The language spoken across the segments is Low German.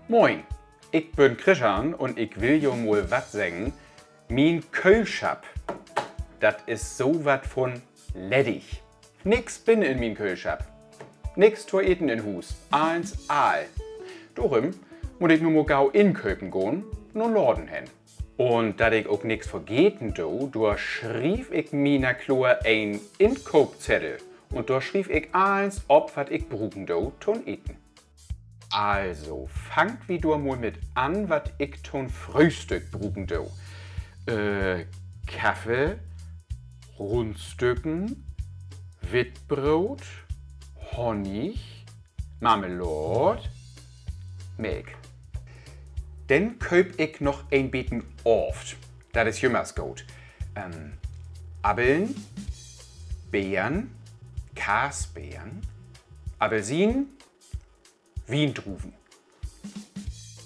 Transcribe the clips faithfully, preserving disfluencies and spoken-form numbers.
Moin, ik bün Christian un ik will jo mal wat seggen. Mien Köhlschapp, dat is so wat vun leddig. Nix binnen in mien Köhlschapp. Nix to eten in Huus. Allens all. Dorüm mutt ik nu mal gau inköpen gahn, na'n Laden hen. Un dat ik ok nix vergeten do, dor schriev ik mi na kloor en Inkoopzeddel. Un dor schriev ik allens op, wat ik bruken do to'n Eten. Also, fangt wi dor mal mit an, wat ik to'n Fröhstück bruken do. Äh, Kaffee, Rundstücken, Wittbroot, Honnig, Marmelaad, Melk. Denn kööp ik noch en beten Ooft. Dat is jümmers goot. Ähm, Appeln, Beern, Kassbeern, Appelsien, Wiendruven.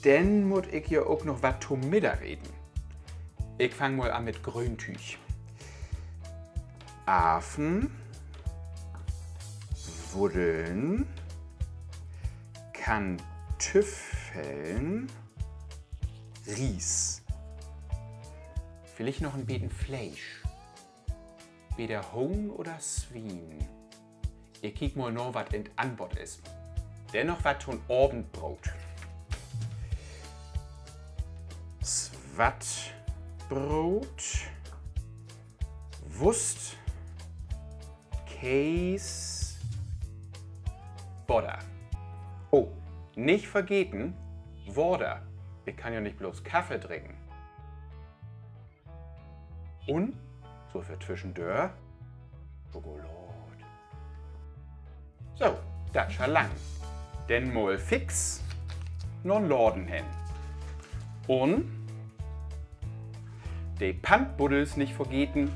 Denn mutt ik ja ok noch wat to Middag eten. Ik fang mal an mit Gröntüüg. Arven, Wuddeln, Kantüffeln, Ries. Villicht noch en beten Fleesch. Beter Hohn oder Swien? Ik kiek mal na, wat in't Anbott is. Denn noch wat to'n Avendbroot. Swattbroot, Wust, Kees, Bodder. Oh, nich vergeten, Water. Ik kann ja nich bloots Kaffee drinken. Un so för twischendör Schokolaad. So, dat schall langen. Denn mal fix na'n Laden hen. Un de Pantbuddels nich vergeten.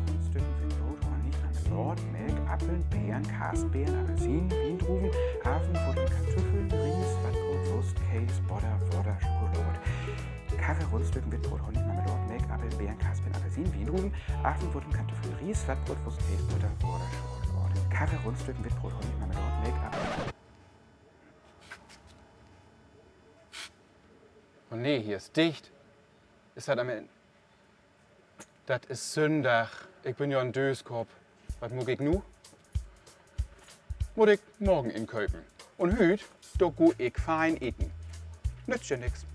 Rundstücken, Wittbroot, Honnig, Marmelaad, Melk, Appeln, Beern, Kassbeern, Appelsien, Wiendruven, Arven, Wuddeln, Kantüffeln, Ries, Swattbroot, Wust, Kees, Bodder, Water, Schokolaad. Kaffee, Rundstücken, Wittbroot, Honnig, Marmelaad, Melk, Appeln, Beern, Kassbeern, Appelsien, Wiendruven, Arven, Wuddeln, Kantüffeln, Ries, Swattbroot, Wust, Kees, Bodder, Water, Schokolaad. Kaffee, Rundstücken, Wittbroot, Honnig, Marmelaad, Melk, Appeln. Oh nee, hier is dicht. Is dat am Enn? Dat is Sünndag. Ik bün ja en Dööskopp. Wat maak ik nu? Mutt ik morgen inköpen. Un hüüt, dor gah ik fein eten. Nützt ja nix.